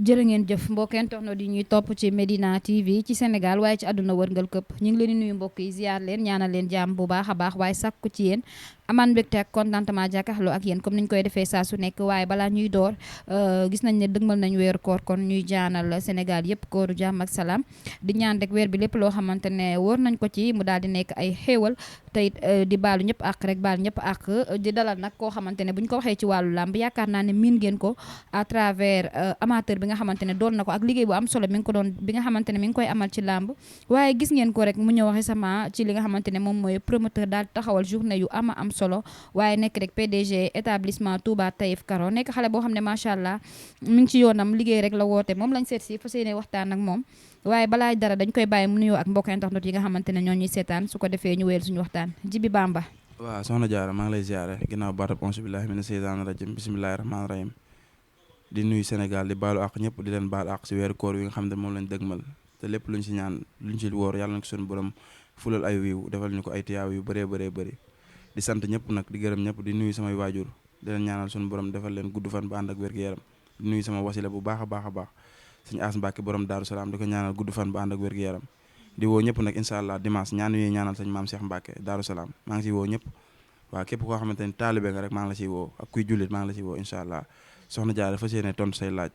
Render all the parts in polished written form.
jërë ngeen jëf mbokk internet di ñuy topp ci Medina TV ci Sénégal waaye ci àdduna wërngal këpp ñu ngi leen di nuyu mbokk yi ziar leen ñaanal leen jàmm bu baax a baax waaye sàkku ci yéen amaan mbégte ak contentement jàkkaarloo ak yéen comme niñ koy defee saa su nekk waaye balaa ñuy door gis nañ ne dëgmal nañ weeru koor kon ñuy jaanal Sénégal yëpp kooru jàmm ak salaam di ñaan rek weer bi lépp loo xamante ne wóor nañ ko ci mu daal di nekk ay xéewal tey di baalu ñëpp ak rek baal ñëpp ak di dalal nag koo xamante ne bu ñu ko waxee ci wàllu làmb yaakaar naa ne miin ngeen ko à travers amateur bi nga xamante ne doon na ko ak liggéey bu am solo mi ngi ko doon bi nga xamante ne mi ngi koy amal ci làmb waaye gis ngeen ko rek mu ñëw waxe sama ci li nga xamante ne moom mooy promoteur daal taxawal journée yu ama am solo waaye nekk rek PDG établissement Touba Taïf Karo nekk xale boo xam ne macha allah mi ngi ci yoonam liggéey rek la woote moom lañ seet si fas yéene waxtaan ak moom waaye balaa dara dañ koy bàyyi mu nuyoo ak mbokk internet yi nga xamante ne ñoo ñuy seetaan su ko defee ñu wéyal suñu waxtaan Djiby Bamba. waaw soxna Diarra maa ngi lay ziare ginnaaw baatab auzu billaahi mina seytaani rajiim bismillaahi rahmaani rahiim di nuyu Sénégal di baalu àq ñëpp di leen baal àq si weeru koor yi nga xam ne moom lañ dëgmal te lépp luñ si ñaan luñ si wóor yàlla na ko suñu borom fulal ay wiiw defal ñu ko ay tiyaaw yu bëree bëree bëri di sant ñëpp nag di gërëm ñëpp di nuyu samay waajur di leen ñaanal suñu borom defal leen gudd fan ba ànd ak wér-gu-yaram di nuyu sama wasila bu baax a baax a baax suñu As Mbàkke borom Daaru Salaam di ko ñaanal gudd fan ba ànd ak wér-gu-yaram di woo ñëpp nag incha allah dimanche ñaan yi ñaanal sañ maam Cheikh Mbàkke Daaru Salaam maa ngi siy woo ñëpp waaw képp koo xamante ni taalibe nga rek maa ngi la siy woo ak kuy jullit maa ngi la siy woo incha allah soxna Diarra fas yéene tontu say laaj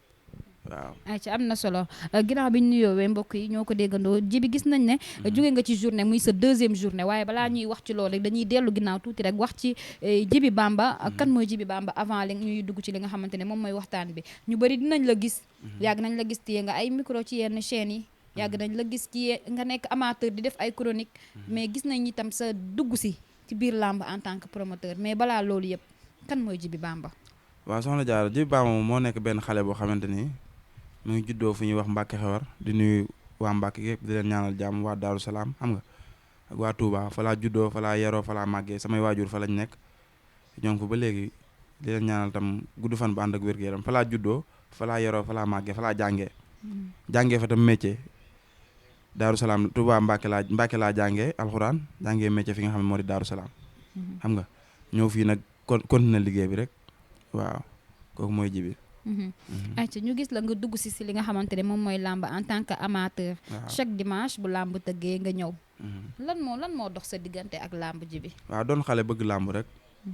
waaw. ayca am na solo ginnaaw bi ñu nuyoowee mbokk yi ñoo ko déggandoo Djiby gis nañ ne jóge nga ci journée muy sa deuxième journée waaye balaa ñuy wax ci loolu rek dañuy dellu ginnaaw tuuti rek wax ci Djiby Bamba kan mooy Djiby Bamba avant li ñuy dugg ci li nga xamante ne moom mooy waxtaan bi ñu bëri dinañ la gis yàgg nañ la gis téye nga ay micro ci yenn chaînes yi yàgg nañ la gis ci nga nekk amateur di def ay chronique mais gis nañ itam sa dugg si ci biir làmb en tant que promoteur mais balaa loolu yëpp kan mooy Djiby Bamba. waaw soxna Diarra Djiby Bamba moom moo nekk benn xale boo xamante ni mu ngi juddoo fu ñuy wax Mbàkke Xewar di nuyu waa Mbàkke yëpp di leen ñaanal jàmm waa Daaru Salaam xam nga ak waa Touba fa laa juddoo fa laa yaroo fa laa màggee samay waajur fa lañ nekk ñoom fa ba léegi di leen ñaanal tam gudd fan ba ànd ak wér-gu-yaram fa laa juddoo fa laa yaroo fa laa màggee fa laa jàngee fa tam métier Daaru Salaam Touba Mbàkke laa jàngee alxuraan jàngee métier fi nga xam ne moo di Daaru Salaam xam nga ñëw fii nag continuer liggéey bi rek waaw kooku mooy Djiby. ayca ñu gis la nga dugg si li nga xamante ne moom mooy làmb en tant que amateur. chaque dimanche bu làmb tëggee nga ñëw. lan moo dox sa diggante ak làmb Djiby. waaw doon xale bëgg làmb rek.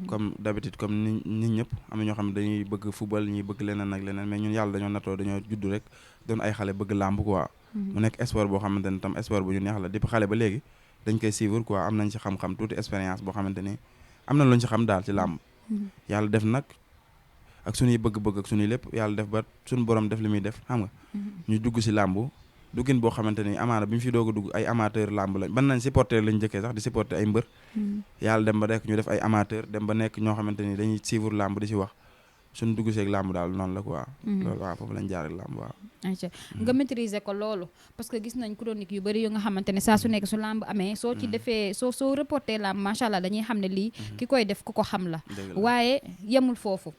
comme d'habitude comme nit ñëpp am na ñoo xam ne dañuy bëgg football ñuy bëgg leneen ak leneen mais ñun yàlla dañoo natoo dañoo judd rek doon ay xale bëgg làmb quoi. mu nekk sport boo xamante ne tam sport bu ñu neex la depuis xale ba léegi dañ koy suivre quoi am nañ ci xam-xam tuuti expérience boo xamante ni am na luñ ci xam daal ci làmb. yàlla def nag ak suñuy bëgg-bëgg ak suñuy lépp yàlla def ba suñu borom def li muy def xam nga ñu dugg si làmb duggin boo xamante ni amaana bi ñu fi doog a dugg ay amateur làmb lañ ban nañ supporter lañ jëkkee sax di supporter ay mbër yàlla dem ba nekk ñu def ay amateur dem ba nekk ñoo xamante ni dañuy suivre làmb di si wax suñu dugg seeg làmb daal noonu la quoi loolu waaw foofu lañ jaar ak làmb waaw nga maîtriser ko loolu parce que gis nañ chronique yu bëri yu nga xamante ne saa su nekk su làmb amee soo ci defee soo reporté làmb macha allah dañuy xam ne lii ki koy def ku ko xam la waaye yemul foofu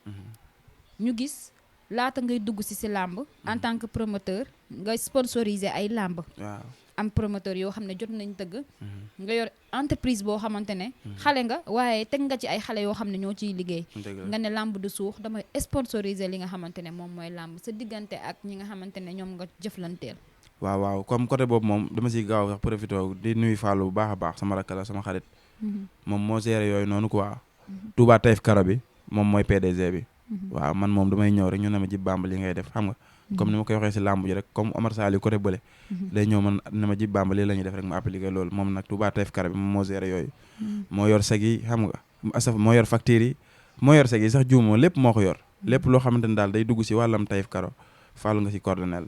ñu gis laata ngay dugg si làmb en tant que promoteur nga sponsoriser ay làmb waaw am promoteur yoo xam ne jot nañ tëgg nga yor entreprise boo xamante ne xale nga waaye teg nga ci ay xale yoo xam ne ñoo ciy liggéey nga ne làmb du suux damay sponsoriser li nga xamante ne moom mooy làmb sa diggante ak ñi nga xamante ne ñoom nga jëflanteel waaw comme côté boobu moom dama siy gaaw sax profité di nuyu Fallou bu baax a baax sama rakk la sama xarit moom moo géré yooyu noonu quoi Touba Taïf Karo bi moom mooy PDG bi waaw man moom damay ñëw rek ñu ne ma Djiby Bamba li ngay def xam nga comme ni ma koy waxee si làmb ji rek comme Omar Sall côté bële day ñëw man ne ma Djiby Bamba lii la ñuy def rek ma appliqué loolu moom nag Touba Taïf Karo bi moom moo géré yooyu moo yor seg yi xam nga asaf moo yor facture yi moo yor seg yi sax juumoo lépp moo ko yor lépp loo xamante ne daal day dugg si wàllam Taïf Karo Fallou nga si coordonnel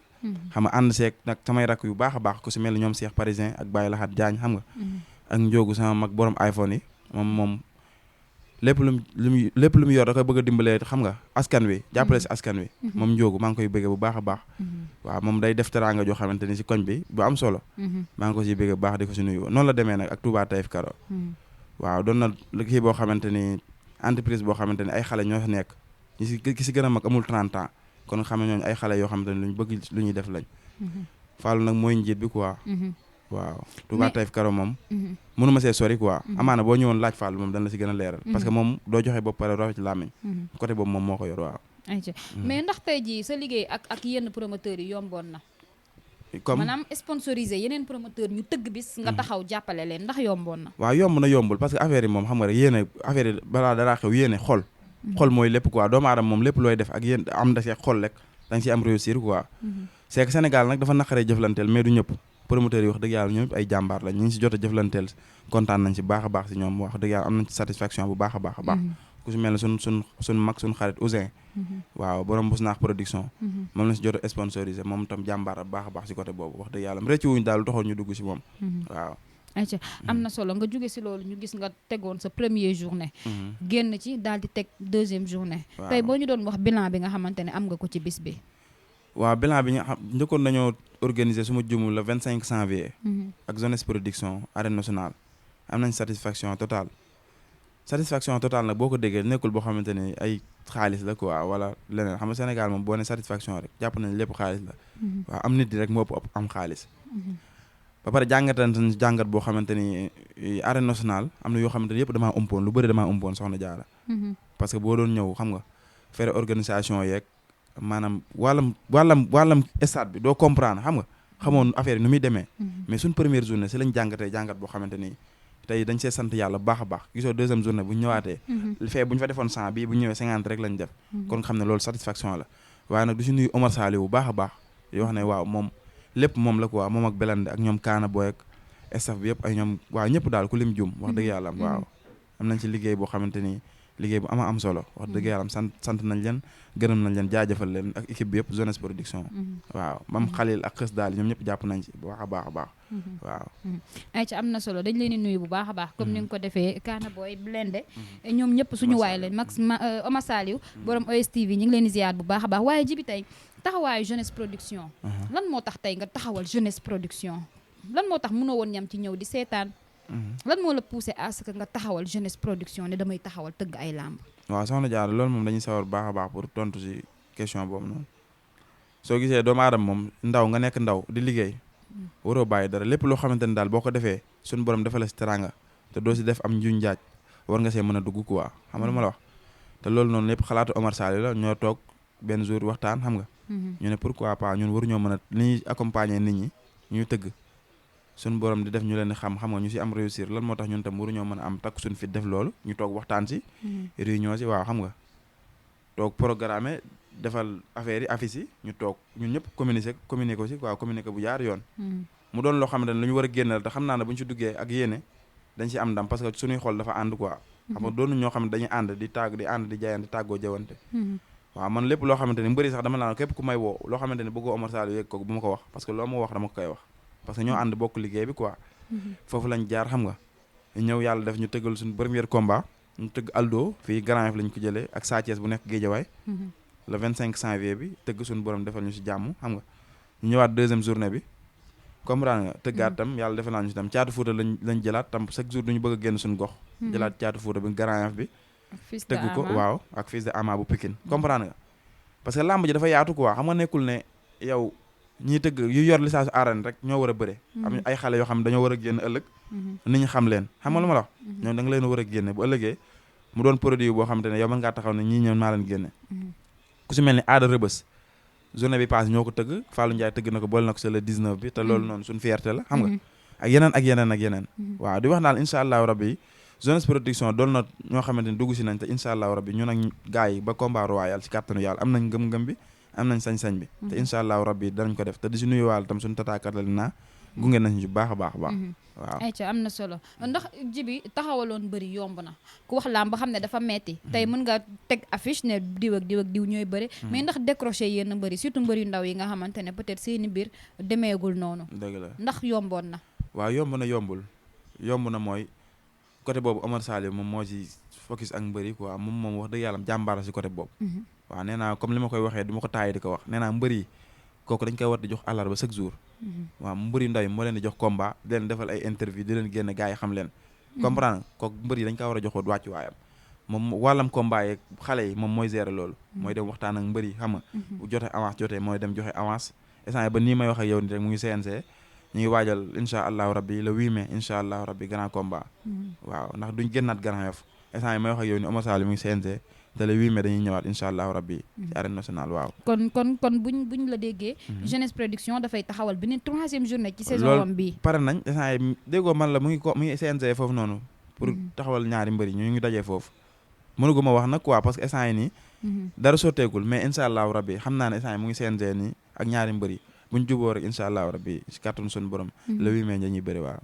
xam nga ànd seeg nag samay rakk yu baax a baax ku si mel ni ñoom Cheikh Parisien ak Baye Lahat Diagne xam nga ak Ndiogu sama mag borom iPhone yi moom lépp lu mu yor da koy bëgg a dimbalee xam nga askan wi jàppale si askan wi moom Ndiogu maa ngi koy bëggee bu baax a baax waaw moom day def teraanga joo xamante ni si koñ bi bu am solo maa ngi ko siy bëggee bu baax di ko si nuyu noonu la demee nag ak Touba Taïf Karo waaw doon na kii boo xamante ni entreprise boo xamante ni ay xale ñoo fi nekk ki si gën a mag amul 30 ans kon xam ne ñooñu ay xale yoo xamante ni luñ bëgg lu ñuy def lañ Fallou nag mooy njiit bi quoi waaw Touba Taïf Karo moom mënu ma see sori quoi amaana boo ñëwoon laaj Fallou moom dana la si gën a leeral parce que moom doo joxe bopp pare raw ci làmmiñ côté boobu moom moo ko yor waaw ayca mais ndax tey jii sa liggéey ak yenn promoteurs yi yomboon na. comme maanaam sponsorisé yeneen promoteur ñu tëgg bis nga taxaw jàppale leen ndax yomboon na. waaw yomb na yombul parce que affaire yi moom xam nga rek yéene affaire yi balaa dara xew yéene xol mooy lépp quoi doomu aadama moom lépp looy def ak yéen am da see xol rek da nga si am réussir quoi c'est que Sénégal nag dafa naqaree jëflanteel mais du ñëpp promoteurs yi wax dëgg yàlla ñoom ay jàmbaar la ñu ngi si jot a jëflanteel kontaan nañ si baax a baax si ñoom wax dëgg yàlla am nañ ci satisfaction bu baax a baax a baax ku si mel ne suñ mag suñ xarit Ousin waaw borom bus naax production moom lañ si jot a sponsorisé moom tam jàmbaar bu baax a baax si côté boobu wax dëgg yàlla rëccu wuñ daal lu taxoon ñu dugg si moom waaw ayca am na solo nga jóge si loolu ñu gis nga tegoon sa première journée génn ci daal di teg deuxième journée tey boo ñu doon wax bilan bi nga xamante ne am nga ko ci bis bi waaw bilan bi nga xam njëkkoon nañoo organiser suma jumul le 25 janvier ak Jeunesse Production arène nationale am nañ satisfaction totale nag boo ko déggee nekkul boo xamante ni ay xaalis la quoi wala leneen xam nga Sénégal moom boo ne satisfaction rek jàpp nañ lépp xaalis la waaw am nit di rek moo ëpp am xaalis ba pare jàngat boo xamante ni arène nationale am na yoo xamante ni yëpp damaa umpoon lu bëri damaa umpoon soxna Jaara parce que boo doon ñëw xam nga faire organisation yeeg maanaam wàllam stade bi doo comprendre xam nga xamoon affaire yi nu muy demee mais suñ première journée si lañ jàngat boo xamante ni tey dañ see sant yàlla bu baax a baax gisoo deuxième journée bu ñu ñëwaatee fee bu ñu fa defoon 100 bii bu ñu ñëwee 50 rek lañ def kon xam ne loolu satisfaction la waaye nag du si nuyu Omar Sali bu baax a baax yoo wax ne waaw moom lépp moom la quoi moom ak Belande ak ñoom Kaana Boy ak staff bi yëpp ay ñoom waaw ñëpp daal ku lim jum wax dëgg yàlla waaw am nañ ci liggéey boo xamante ni liggéey bu am solo wax dëgg yàlla sant nañ leen gërëm nañ leen jaajëfal leen ak équipe bi yëpp Jeunesse Production waaw mam Xalil ak xës daal ñoom ñëpp jàpp nañ ci bu baax a baax a baax waaw ay ci am na solo dañ leen di nuyu bu baax a baax comme ni nga ko defee Kaana Boy Blende ñoom ñëpp suñu waay leen max Oma Saliou borom OSTV ñu ngi leen di ziyaar bu baax a baax waaye jibi tey taxawaayu Jeunesse Production lan moo tax tey nga taxawal Jeunesse Production lan moo tax mënoo woon ñam ci ñëw di seetaan lan moo la poussé à ce que nga taxawal Jeunesse Production ne damay taxawal tëgg ay làmb waaw soxna Diarra loolu moom dañuy sawar baax a baax pour tontu si question boobu noonu soo gisee doomu aadama moom ndaw nga nekk ndaw di liggéey waroo bàyyi dara lépp loo xamante ne daal boo ko defee suñu borom defal la si teranga te doo si def am njuñ njaaj war nga see mën a dugg quoi xam nga lu ma la wax te loolu noonu lépp xalaatu Omar Sall la ñoo toog benn jour waxtaan xam nga ñu ne pourquoi pas ñun waruñoo mën a li ñuy accompagner nit ñi ñuy tëgg suñu borom di def ñu leen xam nga ñu si am réussir lan moo tax ñun tam waruñoo mën a am takk suñu fit def loolu ñu toog waxtaan si réunion si waaw xam nga toog programme defal affaire yi affiche yi ñu toog ñun ñëpp communiquer ko si waaw communiquer bu jaar yoon mu doon loo xamante ne lu ñu war a génnal te xam naa ne bu ñu si duggee ak yéene dañ si am ndam parce que suñuy xol dafa ànd quoi xam nga doonu ñoo xam ne dañuy ànd di jaayante tàggoo jawante waaw man lépp loo xamante ne mbëri sax dama naan képp ku may woo loo xamante ne bëggoo Omar Sall yegg ko bu ma ko wax parce que loo ma wax dama ko koy wax parce que ñoo ànd bokk liggéey bi quoi foofu lañ jaar xam nga ñëw yàlla def ñu tëggal suñu premier combat ñu tëgg Aldo fii Grand Yoff lañ ko jëlee ak Sa Thiès bu nekk Guédiawaye le 25 janvier bi tëgg suñu borom defal ñu si jàmm xam nga ñu ñëwaat deuxième journée bi comprendre nga tëggaat tam yàlla defal naa ñu si tam caatu Fuuta lañ jëlaat tam chaque jour duñu bëgg a génn suñu gox jëlaat caatu Fuuta bi Grand Yoff bi tëgg ko waaw ak fils de Ama bu Pikine comprendre nga parce que lamb ji dafa yaatu quoi xam nga nekkul ne yow ñiy tëgg yu yor licence arène rek ñoo war a bëre am ay xale yoo xam ne dañoo war a génn ëllëg nit ñi xam leen xam nga lu ma la wax ñoom da nga leen war a génne bu ëllëgee mu doon produit boo xam te ne yow mën ngaa taxaw ne ñii ñoom maa leen génne ku si mel ni aada rëbës journée bi passé ñoo ko tëgg Fallou Ndiaye tëgg na ko boole na ko c'est le 19 bi te loolu noonu suñu fierté la xam nga ak yeneen waaw di wax daal incha allahu rabbi Jeunesse Production doon na ñoo xamante ni dugg si nañ te incha allahu rabbi ñun ak gars yi ba combat royal ci kàttanu yàlla am nañ ngëm-ngëm bi am nañ sañ-sañ bi te incha allahu rabbi danañ ko def te di si nuyuwaale tam suñu tataakat la naa gunge nañ ci baax a baax waaw ayca am na solo ndax jibi taxawaloon bëri yomb na ku wax laam ba xam ne dafa metti tey mën nga teg affiche ne diw ak diw ñooy bëri mais ndax décroché yenn mbëri surtout mbëri ndaw yi nga xamante ne peut-être seeni mbir demeegul noonu dëgg la ndax yomboon na waaw yomb na mooy côté boobu Omar Sall moom moo ci focus ak mbëri quoi moom wax dëgg yàlla jàmbaara si côté boobu waaw nee naa comme li ma koy waxee du ma ko taayee di ko wax nee naa mbëri kooku dañ koy war di jox àllarba chaque jour waaw mbëri ndaw yi moo leen di jox combat di leen defal ay interview di leen génne gars yi xam leen comprendre kooku mbëri dañ kaa war a joxoon wàccu waayam moom wàllam combat yeeg xale yi moom mooy gérer loolu mooy dem waxtaan ak mbëri xam nga bu jotee avance jotee mooy dem joxe avance instant ba nii may wax ak yow ni rek mu ngi CNG ñu ngi waajal incha allahu rabbi le 8 mai incha allahu rabbi grand combat waaw ndax duñ génnaat Grand Yoff instant yi may wax ak yow ni Omar Sall mu ngi CNG te le 8 mai dañuy ñëwaat incha allahu rabbi ci arène nationale waaw. kon buñ la déggee. Jeunesse Production dafay taxawal beneen 3e journée ci saison wam bi. pare nañ instant yi déggoo man la mu ngi CNG foofu noonu. pour taxawal ñaari mbëri ñu ngi dajee foofu. mënuguma wax nag quoi parce que instant yi nii. dara sotteegul mais incha allahu rabbi xam naa ne instant yi mu ngi CNG nii ak ñaari mbëri buñ juboo rek incha allahu rabbi si kàttanu suñu borom. le 8 mai dañuy bëri waaw.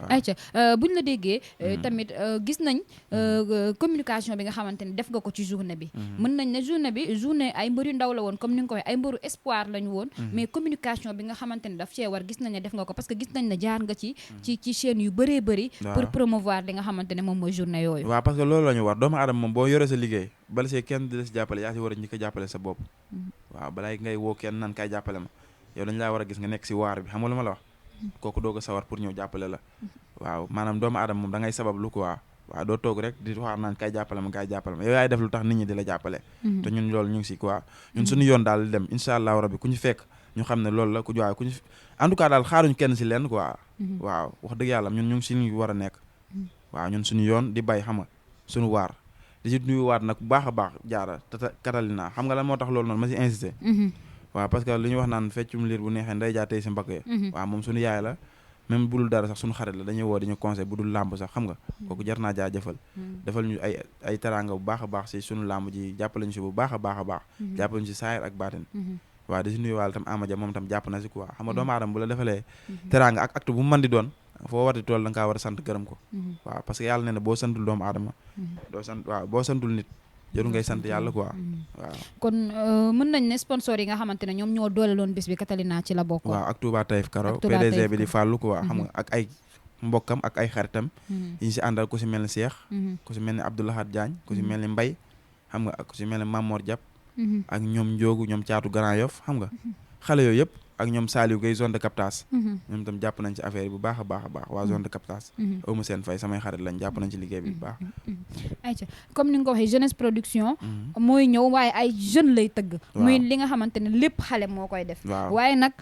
ayca buñ la déggee. tamit gis nañ communication bi nga xamante ne def nga ko ci journée bi. mën nañ ne journée ay mbër yu ndaw la woon comme ni nga ko waxee ay mbëru espoir lañu woon. mais communication bi nga xamante ne daf cee war gis nañ ne def nga ko parce que gis nañ ne jaar nga ci chaîne yu bëree bëri. pour promouvoir li nga xamante ne moom mooy journée yooyu. waaw parce que loolu la ñu war doomu aadama moom boo yore sa liggéey bala see kenn di la si jàppale yaa si war a njëkk a jàppale sa bopp. waaw balaa ngay woo kenn naan kay jàppale ma yow dañ laa war a gis nga nekk si waar bi xam nga lu ma la wax kooku doog a sawar pour ñëw jàppale la waaw maanaam doomu aadama moom da ngay sabab lu quoi waaw doo toog rek di wax naan kay jàppale ma yow yaay def lu tax nit ñi di la jàppale te ñun loolu ñu ngi si quoi ñun suñu yoon daal di dem incha allahu rabbi ku ñu fekk ñu xam ne loolu la ku waaw ku ñu en tout cas daal xaaruñ kenn si leen quoi waaw wax dëgg yàlla ñun ñu ngi si ñu war a nekk waaw ñun suñu yoon di bay xam nga suñu waar di ci nuyuwaat nag bu baax a baax jaara tata Catalina xam nga lan moo tax loolu noonu ma si insisté waaw parce que li ñu wax naan feccum liir bu neexee nday jaa tey si mbagg yi waaw moom suñu yaay la même bu dul dara sax suñu xarit la dañuy woo diñu conseil bu dul làmb sax xam nga kooku jar naa jaajëfal defal ñu ay teraanga bu baax a baax si suñu làmb ji jàppale ñu si bu baax a baax a baax jàppale ñu si saayir ak baatin waaw di si nuyuwaale tam Amadia moom tam jàpp na si quoi xam nga doomu aadama bu la defalee teraanga ak acte bu mu mën di doon foo warti tool da nga kaa war a sant gërëm ko waaw parce que yàlla nee na boo santul doomu aadama doo sant waaw boo santul nit jarul ngay sant yàlla quoi waaw kon mën nañ ne sponsor yi nga xamante ne ñoom ñoo dooleeloon bés bi Catalina ci la bokk waaw ak Touba Taïf Karo PDG bi di Fallou quoi xam nga ak ay mbokkam ak ay xaritam yi ñu si àndal ku si mel ni Cheikh ku si mel ni Abdoulahad Diagne ku si mel ni Mbaye xam nga ak ku si mel ni Mamor Diap ak ñoom Ndiogu ñoom Caatu Grand Yoff xam nga xale yooyu yëpp ak ñoom Saliou Gueye zone de captage ñoom tam jàpp nañ ci affaire yi bu baax a baax a baax waa zone de captage awma seen fay samay xarit lañ jàpp nañ ci liggéey bi bu baax ayca comme ni nga ko waxee Jeunesse Production mooy ñëw waaye ay jeune lay tëgg muy li nga xamante ne lépp xale moo koy def waaye nag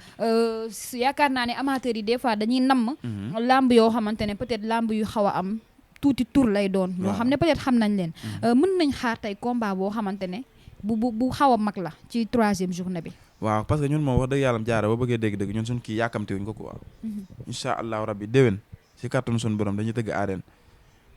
yaakaar naa ne amateurs yi des fois dañuy namm lamb yoo xamante ne peut-être lamb yu xaw a am tuuti tur lay doon ñoo xam ne peut-être xam nañ leen mën nañ xaar tey combat boo xamante ne bu xaw a mag la ci 3e journée bi waaw parce que ñun moom wax dëgg yàlla jaara boo bëggee dégg-dëgg ñun suñ kii yàkkamte wuñ ko quoi incha allahu rabbi déwén si kàttanu suñu borom dañuy tëgg arène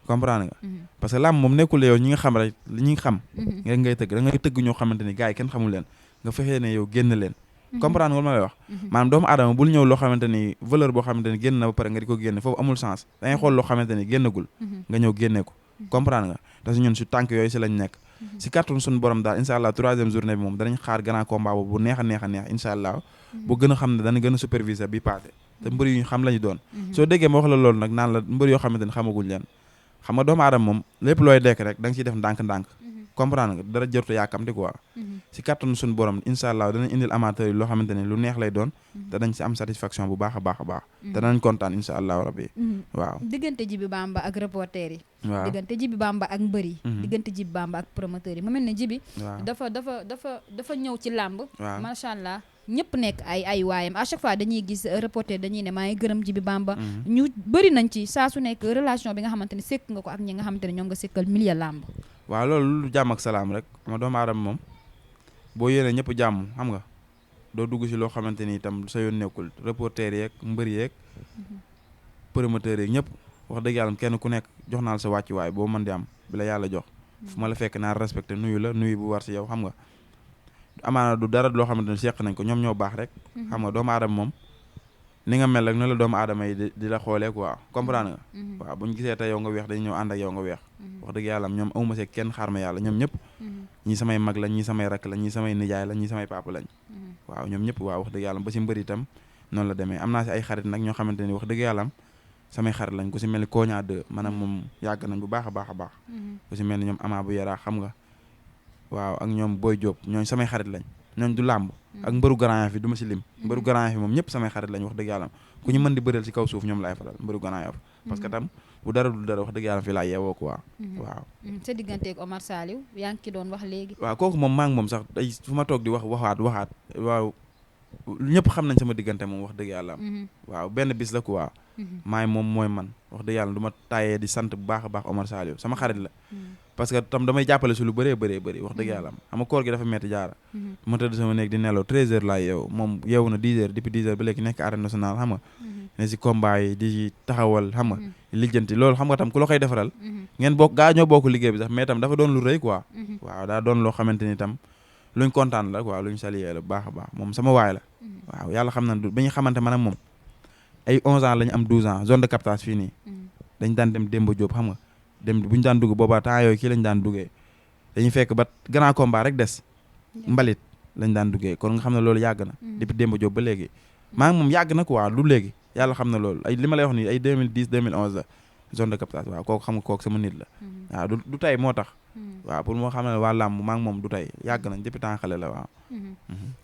comprendre nga parce que làmb moom nekkul yow ñi nga xam rek li ñi nga xam nga ngay tëgg da ngay tëgg ñoo xamante ni gars yi kenn xamul leen nga fexee ne yow génn leen comprendre nga ma lay wax maanaam doomu aadama bul ñëw loo xamante ni valeur boo xamante ni génn na ba pare nga di ko génne foofu amul sens da ngay xool loo xamante ni génnagul nga ñëw génne ko comprendre nga parce que ñun su tànk yooyu si lañ nekk si kàttanu suñu borom daal incha allah 3e journée bi moom danañ xaar grand combat boobu bu neex a neex a neex incha allah bu gën a xam ne dana gën a superviser bi passé te mbër yu ñu xam la ñu doon soo déggee ma wax la loolu nag naan la mbër yoo xamante ni xamaguñ leen xam nga doomu aadama moom lépp looy dekk rek da nga ciy def ndànk-ndànk comprendre nga dara jërtu yàkkamti quoi si kàttanu suñu borom incha allah danañ indil amateur yi loo xamante ni lu neex lay doon te dañ si am satisfaction bu baax a baax a baax te danañ kontaan incha allah rabbi waaw diggante Djiby Bamba ak reporter yi waaw diggante Djiby Bamba ak mbër yi diggante Djiby Bamba ak promoteur yi mu mel ne Djiby dafa ñëw ci làmb macha allah ñëpp nekk ay waayam à chaque fois dañuy gis reporter dañuy ne maa ngi gërëm Djiby Bamba ñu bëri nañ ci saa su nekk relation bi nga xamante ne sekk nga ko ak ñi nga xamante ne ñoom nga sekkal milieu làmb waaw loolu lu jàmm ak salaam rek ma doomu aadama moom boo yéene ñëpp jàmm xam nga doo dugg si loo xamante ni itam sa yoon nekkul reporter yeeg mbër yeeg promoteur yeeg ñëpp wax dëgg yàlla kenn ku nekk jox naa la sa wàccuwaay boo mën di am bi la yàlla jox fu ma la fekk naa respecté nuyu la nuyu bu war si yow xam nga amaana du dara loo xamante ni seq nañ ko ñoom ñoo baax rek xam nga doomu aadama moom ni nga mel rek ne la doomu aadama yi di la xoolee quoi comprendre nga waaw buñ gisee tey yow nga weex dañu ñëw ànd ak yow nga weex wax dëgg yàlla ñoom awuma see kenn xaar ma yàlla ñoom ñëpp ñii samay mag lañ ñii samay rakk lañ ñii samay nijaay lañ ñii samay papa lañ waaw ñoom ñëpp waaw wax dëgg yàlla ba si mbër itam noonu la demee am naa si ay xarit nag ñoo xamante ni wax dëgg yàlla samay xarit lañ ku si mel ni Koña 2 maanaam moom yàgg nañ bu baax a baax a baax ku si mel ni ñoom Ama bu Yara xam nga waaw ak ñoom Boy Diop ñooñ samay xarit lañ ñooñ du làmb ak mbëru Grand Yoff fi du ma si lim mbëru Grand Yoff fi moom ñëpp samay xarit lañ wax dëgg yàlla ku ñu mën di bëreel si kaw suuf ñoom laay faral mbëru Grand Yoff parce que tam bu dara du dara wax dëgg yàlla fi laa yeewoo quoi waaw sa digganteeg Omar Saliou yaa ngi ki doon wax léegi waaw kooku moom maa ngi moom sax day fu ma toog di waxaat waaw ñëpp xam nañ sama diggante moom wax dëgg yàlla waaw benn bis la quoi maay moom mooy man wax dëgg yàlla du ma tàyyee di sant bu baax a baax Omar Saliou sama xarit la parce que tam damay jàppale si lu bëree bëri wax dëgg yàlla xam nga koor gi dafa metti jaara ma tëdd sama néeg di nelaw 13 heures laay yeewu moom yeewu na 10 heures depuis 10 heures ba léegi nekk arène nationale xam nga ne si combat yi di taxawal xam nga lijjanti loolu xam nga tam ku la koy defaral ngeen bokk gaa ñoo bokk liggéey bi sax mais tam dafa doon lu rëy quoi waaw daa doon loo xamante ni tam luñ kontaan la quoi luñ saluer la bu baax a baax moom sama waay la waaw yàlla xam na ba ñu xamante man ak moom ay 11 ans la ñu am 12 ans zone de captage fii nii dañ daan dem Demba Diop xam nga dem bu ñu daan dugg boobaa temps yooyu kii lañ daan duggee dañuy fekk ba grand combat rek des mbalit lañ daan duggee kon nga xam ne loolu yàgg na depuis Demba Diop ba léegi maa ngi moom yàgg na quoi du léegi yàlla xam na loolu ay li ma lay wax nii ay 2010 2011 la zone de captage waaw kooku xam nga kooku sama nit la waaw du tey moo tax waaw pour moo xam ne waa làmb maa ngi moom du tey yàgg nañ depuis temps xale la waaw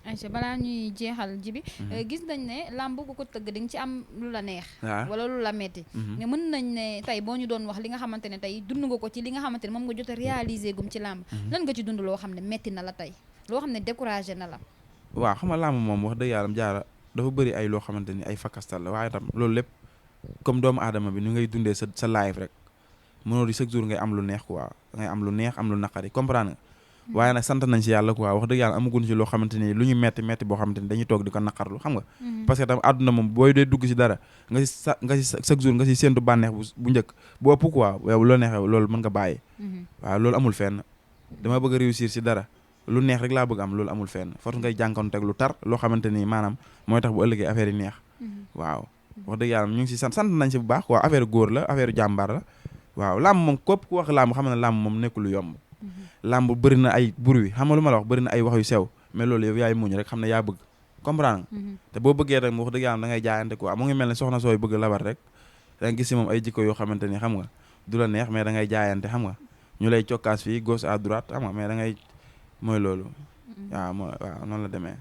Aïcha balaa ñuy jeexal Djiby gis nañ ne làmb ku ko tëgg di nga ci am lu la neex wala lu la metti ne mën nañ ne tey boo ñu doon wax li nga xamante ne tey dund nga ko ci li nga xamante ne moom nga jot a réaliser gum ci làmb lan nga ci dund loo xam ne metti na la tey loo xam ne découragé na la waaw xam nga làmb moom wax dëgg yàlla jaara dafa bëri ay loo xamante ni ay fakastal la waaye tam loolu lépp comme doomu aadama bi ni ngay dundee sa live rek mënoo di chaque jour ngay am lu neex quoi ngay am lu neex am lu naqari comprendre nga waaye nag sant nañ si yàlla quoi wax dëgg yàlla amaguñ si loo xamante ni lu ñu metti metti boo xamante ni dañuy toog di ko naqarlu xam nga parce que tam àdduna moom booy dee dugg si dara nga si chaque jour nga si séntu bànneex bu njëkk bu ëpp quoi yow loo neexee loolu mën nga bàyyi waaw loolu amul fenn dama bëgg a réussir si dara lu neex rek laa bëgg am loolu amul fenn force ngay jànkoonteeg lu tar loo xamante ni maanaam mooy tax bu ëllëgee affaire yi neex waaw wax dëgg yàlla ñu ngi si sant nañ si bu baax quoi affaire góor la affaire jàmbaar la waaw làmb moom képp ku wax làmb xam ne làmb moom nekkul lu yomb làmb bëri na ay bruit xam nga lu ma la wax bëri na ay wax yu sew mais loolu yow yaay muñ rek xam ne yaa bëgg comprendre nga te boo bëggee rek mu wax dëgg yàlla da ngay jaayante quoi mu ngi mel ne soxna sooy bëgg labar rek da nga gis si moom ay jikko yoo xamante ni xam nga du la neex mais da ngay jaayante xam nga ñu lay cokkaas fii gauche à droite xam nga mais da ngay mooy loolu waaw waaw noonu la demee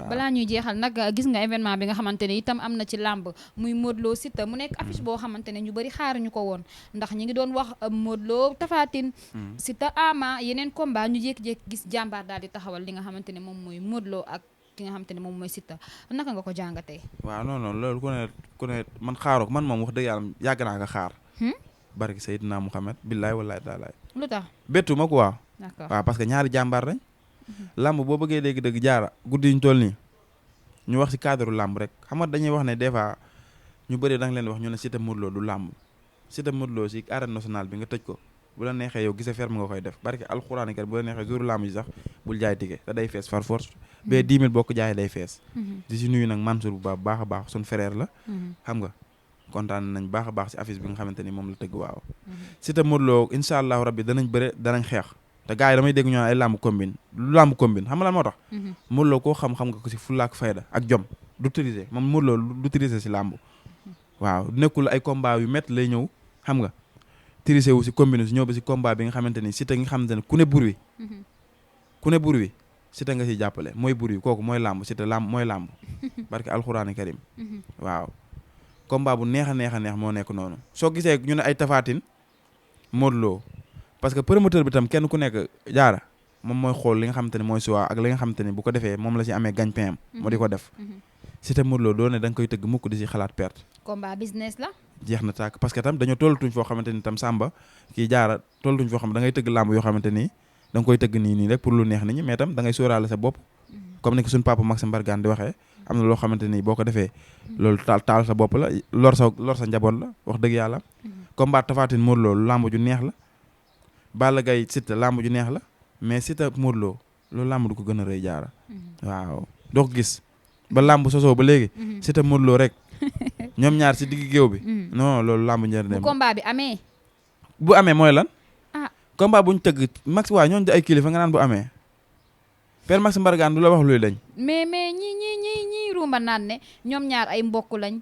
balaa ñuy jeexal nag gis nga événement bi nga xamante ne itam am na ci làmb muy Modou Lo Siteu mu nekk affiche boo xamante ne ñu bëri xaaruñu ko woon ndax ñi ngi doon wax Modou Lo Tapha Tine Siteu Ama yeneen combat ñu jékki-jékki gis jàmbaar daal di taxawal li nga xamante ne moom mooy Modou Lo ak ki nga xamante ne moom mooy Siteu naka nga ko jàngatee waaw non non loolu ku ne man xaaroo man moom wax dëgg yàlla yàgg naa nga xaar barki Seydina Mouhamed billaay wallaay taalaay lu tax bettu ma quoi d'accord waaw parce que ñaari jàmbaar lañ làmb boo bëggee dégg-dëgg jaara guddi ñu toll nii ñu wax ci cadre làmb rek xam nga dañuy wax ne des fois ñu bëri da nga leen wax ñu ne Siteu Modou Lo du làmb Siteu Modou Lo ci arène nationale bi nga tëj ko bu la neexee yow gisee ferme nga koy def barke alxuraan kat bu la neexee jour làmb ji sax bul jaay ticket te day fees par force bee 10 000 boo ko jaayee day fees di si nuyu nag Mansour bu baax a baax suñ frère la xam nga kontaan nañ baax a baax si affiche bi nga xamante ni moom la tëgg waaw Siteu Modou Lo incha allahu rabbi danañ bëre danañ xeex te gars yi damay dégg ñu naan ay làmb combine lu làmb combine xam nga lan moo tax Modou Lo koo xam-xam nga ko si fulla ak fayda ak jom du triser moom Modou Lo du triser si làmb waaw nekkul ay combat yu métti lay ñëw xam nga triser wu si combine si ñëw ba si combat bi nga xamante ni Siteu nga xamante ne ku ne bur wi Siteu nga si jàppale mooy bur wi kooku mooy làmb Siteu làmb mooy làmb barke alxuraani karim waaw combat bu neex a neex moo nekk noonu soo gisee ñu ne ay Tapha Tine Modou Lo parce que promoteur bi tam kenn ku nekk jaara moom mooy xool li nga xamante ne mooy suwaa ak li nga xamante ne bu ko defee moom la si amee gagne-pain am moo di ko def Siteu Modou Lo doo ne da nga koy tëgg mukk di si xalaat perte combat business la jeex na tàkk parce que tam dañoo tollatuñ foo xamante ni tam Samba kii jaara tollatuñ foo xam da ngay tëgg làmb yoo xamante ni da nga koy tëgg nii rek pour lu neex nit ñi mais tam da ngay sóoraale sa bopp comme ni ko suñ papa Maxime Bargane di waxee am na loo xamante ni boo ko defee loolu taal sa bopp la lor sa njaboot la wax dëgg yàlla combat Tapha Tine Modou Lo làmb ju neex la Balla Gaye Siteu làmb ju neex la mais Siteu Modou Lo loolu làmb du ko gën a rëy jaara waaw doo ko gis ba làmb sosoo ba léegi Siteu Modou Lo rek ñoom ñaar si digg géew bi non loolu làmb njëriñ dem bu combat bi amee bu amee mooy lan combat buñ tëgg max waa ñooñu di ay kilifa nga naan bu amee Père Maxime Bargane du la wax luy lañ mais ñi rumba naan ne ñoom ñaar ay mbokk lañ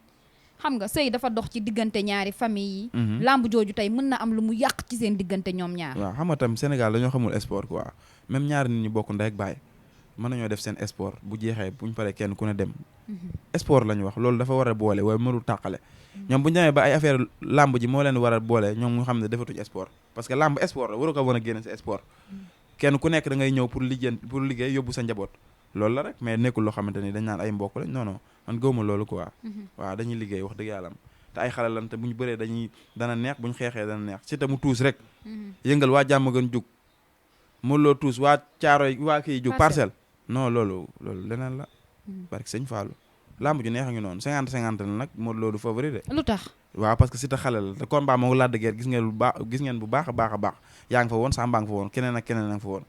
xam nga sëy dafa dox ci diggante ñaari famille yi lamb jooju tey mën na am lu mu yàq ci seen diggante ñoom ñaar waaw xam nga tam Sénégal dañoo xamul sport quoi même ñaari nit ñu bokk ndey ak baay mën nañoo def seen sport bu jeexee buñ paree kenn ku ne dem sport la ñu wax loolu dafa war a boole waaye mënul tàqale ñoom bu ñu demee ba ay affaire lamb ji moo leen war a boole ñoom ñu xam ne defatuñ sport parce que lamb sport la waru ko mën a génne sa sport kenn ku nekk da ngay ñëw pour liggéey yóbbu sa njaboot loolu la rek mais nekkul loo xamante ni dañ naan ay mbokk lañ non non man gëwuma loolu quoi waaw dañuy liggéey wax dëgg yàlla te ay xale lan te bu ñu bëree dana neex bu ñu xeexee dana neex Siteu mu tuus rek yëngal waa jàmm gën jug Modou Lo tuus waa Caaroy waa kii jug Parcelles non loolu leneen la barke sëñ Fallou lamb ju neex a ngi noonu 50-50 la nag Modou Lo du favori de lu tax waaw parce que Siteu xale la te combat moo Lac de Guiers gis ngeen bu baax a baax yaa ngi fa woon Samba nga fa woon keneen ak keneen nga fa woon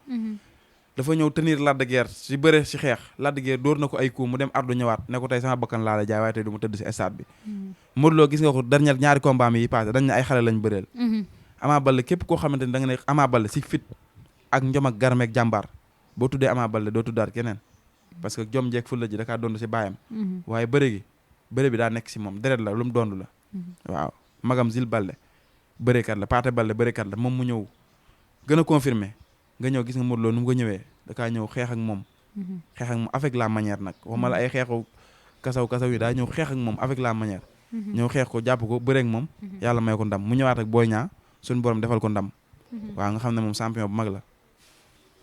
dafa ñëw tenir Lac de Guiers si bëre si xeex Lac de Guiers dóor na ko ay coup mu dem ardu ñëwaat ne ko tey sama bakkan laa la jaay waaye tey du ma tëdd si stade bi Modou Lo gis nga ko dernier ñaari combat mi yi passé dañ ne ay xale lañ bëreel Ama Baldé képp koo xamante ni da nga ne Ama Baldé si fit ak njom ak garmeek jàmbaar boo tuddee Ama Baldé doo tuddaat keneen parce que jom jeeg fulla ji da kaa dond si baayam waaye bëre bi daa nekk si moom deret la lu mu dond la waaw magam Zil Baldé bërekat la Paate Baldé bërekat la moom mu ñëw gën a confirmer nga ñëw gis nga Modou Lo nu mu ko ñëwee da kaa ñëw xeex ak moom avec la manière nag waxuma la ay xeexu kasaw yi daa ñëw xeex ak moom avec la manière ñëw xeex ko jàpp ko bëreek moom yàlla may ko ndam mu ñëwaat ak Boy Niang suñu borom defal ko ndam waaw nga xam ne moom champion bu mag la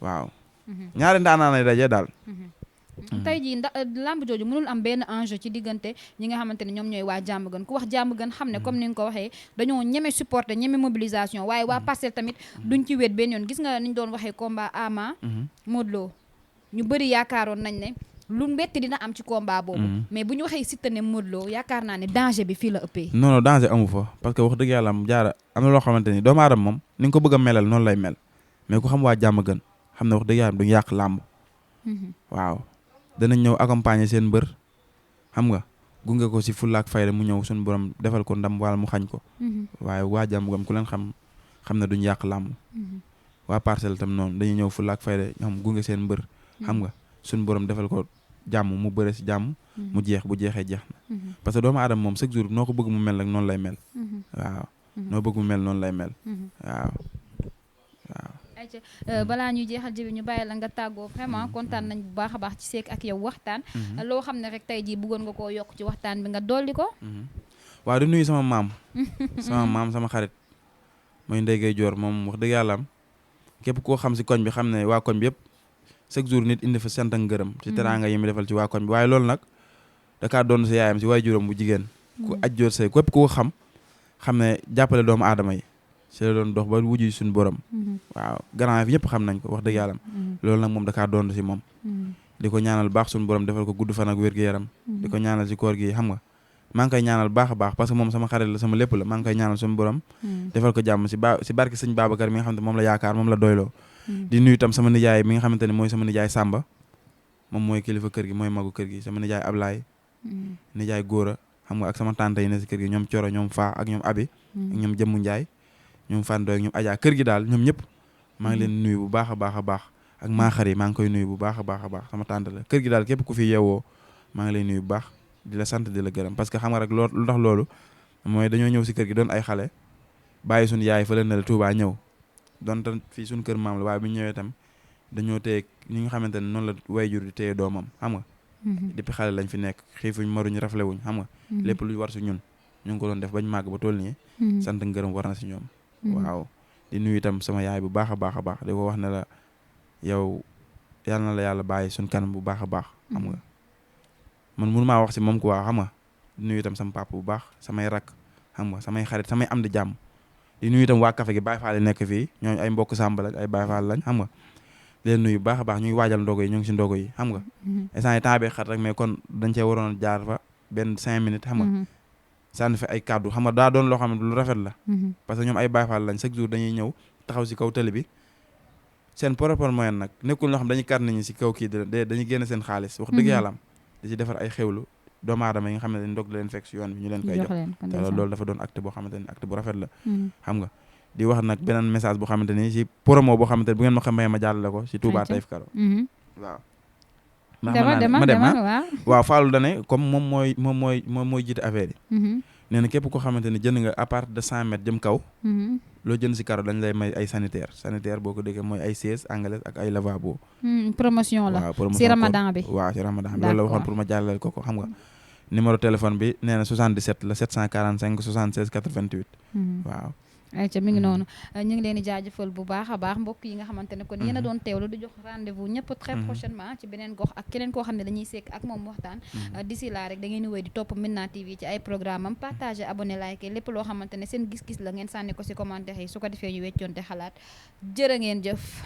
waaw ñaari ndaanaan lay daje daal tey jii lamb jooju mënul am benn enjeu ci diggante ñi nga xamante ne ñoom ñooy waa jàmm gën ku wax jàmm gën xam ne comme ni nga ko waxee dañoo ñeme supporter ñeme mobilisation waaye waa Parcelles tamit duñ ci wéet benn yoon gis nga niñ doon waxee combat Ama Modou Lo ñu bëri yaakaaroon nañ ne lu mbetti dina am ci combat boobu mais bu ñu waxee Siteu ne Modou Lo yaakaar naa ne danger bi fii la ëppee non danger amu fa parce que wax dëgg yàlla am jaara am na loo xamante ni doomu aadama moom ni nga ko bëgg a melal noonu lay mel mais ku xam waa jàmm gën xam ne wax dëgg yàlla duñu yàq làmb waaw danañ ñëw accompagner seen mbër xam nga gunge ko si fulla ak fayda mu ñëw suñu borom defal ko ndam wala mu xañ ko waaye waa jàmm gën ku leen xam ne duñu yàq làmb waa Parcelles tam noonu dañuy ñëw fulla ak fayda ñoom gunge seen mbër xam nga suñu borom defal ko jàmm mu bëre si jàmm mu jeex bu jeexee jeex na parce que doomu aadama moom chaque jour noo ko bëgg mu mel rek noonu lay mel waaw noo bëgg mu mel noonu lay mel waaw balaa ñuy jeexal jibi ñu bàyyi la nga tàggoo vraiment kontaan nañ bu baax a baax ci seek ak yow waxtaan loo xam ne rek tey jii bëggoon nga koo yokk ci waxtaan bi nga dolli ko waaw di nuyu sama maam sama xarit mooy Ndeye Gueye Dior moom wax dëgg yàlla am képp koo xam si koñ bi xam ne waa koñ bi yëpp chaque jour nit indi fa sant ak ngërëm ci teraanga yi mu defal ci waa koñ bi waaye loolu nag da kaa doon si yaayam si waay juróom bu jigéen ku aj joor say képp koo xam ne jàppale doomu aadama yi si la doon dox ba wujju suñu borom waaw grand fi ñëpp xam nañ ko wax dëgg yàlla loolu nag moom da kaa doon si moom di ko ñaanal baax suñu borom defal ko gudd fan ak wér-gu-yaram di ko ñaanal si koor gi xam nga maa ngi koy ñaanal baax a baax parce que moom sama xarit la sama lépp la maa ngi koy ñaanal suñu borom defal ko jàmm si barke sëñ Babacar mi nga xam ne moom la yaakaar moom la doyloo di nuyu itam sama nijaay mi nga xamante ne mooy sama nijaay Samba moom mooy kilifa kër gi mooy magu kër gi sama nijaay Ablaye nijaay Góora xam nga ak sama tante yi ne si kër gi ñoom Coro ñoom Fa ak ñoom Abi ak ñoom Jëmmu Njaay ñoom Fandoy ak ñoom Adja kër gi daal ñoom ñëpp maa ngi leen nuyu bu baax a baax a baax ak maa xari maa ngi koy nuyu bu baax a baax a baax sama tante la kër gi daal képp ku fi yeewoo maa ngi lay nuyu bu baax di la sant di la gërëm parce que xam nga rek lu tax loolu mooy dañoo ñëw si kër gi doon ay xale bàyyi suñu yaay fa leen ne la Touba ñëw doon tan fii suñu kër maam la waaye bu ñu ñëwee tam dañoo téye ñi nga xamante ne noonu la wayjur di téye doomam xam nga depuis xale lañ fi nekk xiifuñ maruñ raflewuñ xam nga lépp lu war si ñun ñu ngi ko doon def bañ màgg ba toll nii sant ngërëm war na si ñoom waaw di nuyu itam sama yaay bu baax a baax a baax di ko wax ne la yow yal na la yàlla bàyyi suñ kanam bu baax a baax xam nga man mënu maa wax si moom quoi xam nga di nuyu itam sama papa bu baax samay rak xam nga samay xarit samay am di jàmm di nuyu itam waa café gi Baye Fall yi nekk fii ñooñu ay mbokk Samba lañ ay Baye Fall lañ xam nga leen nuyu bu baax a baax ñu ngi waajal ndogo yi ñu ngi si ndogo yi xam nga instant yi temps bi xat rek mais kon dañ cee waroon jaar fa benn 5 minutes xam nga sànni fi ay kàddu xam nga daa doon loo xam ne lu rafet la parce que ñoom ay Baye Fall lañ chaque jour dañuy ñëw taxaw si kaw télé bi seen propre moyen nag nekkul loo xam dañuy kar nañu si kaw kii dañuy génn seen xaalis wax dëgg yàlla am di si defar ay xewlu doomu aadama yi nga xam ne dañ ndog leen fekk si yoon bi ñu leen koy jox te loolu dafa doon acte boo xamante ni acte bu rafet la xam nga di wax nag beneen message boo xamante ni si promo boo xamante ni bu ngeen ma xamee ma jàllale ko si Touba Taïf Karo waaw ma dem waaw Fallou dane comme moom mooy jiite affaire yi nee na képp koo xamante ni jënd nga à partir de 100 mètres jëm kaw loo jënd si karo dañ lay may ay sanitaire boo ko déggee mooy ay siège anglaise ak ay lavabo promotion la si ramadan bi waaw si ramadan bi loolu la waxoon pour ma jàllale ko xam nga numéro téléphone bi nee na 77 la 745 76 88 waaw ayca mi ngi noonu ñu ngi leen di jaajëfal bu baax a baax mbokk yi nga xamante ne kon yéen a doon teewlu di jox rendez-vous ñëpp très prochainement ci beneen gox ak keneen koo xam ne dañuy sekk ak moom waxtaan d'ici là rek da ngeen di wéy di topp Médina TV ci ay programme am partager abonné like lépp loo xamante ne seen gis-gis la ngeen sànni ko si commentaire yi su ko defee ñu weccoonte xalaat jërë ngeen jëf.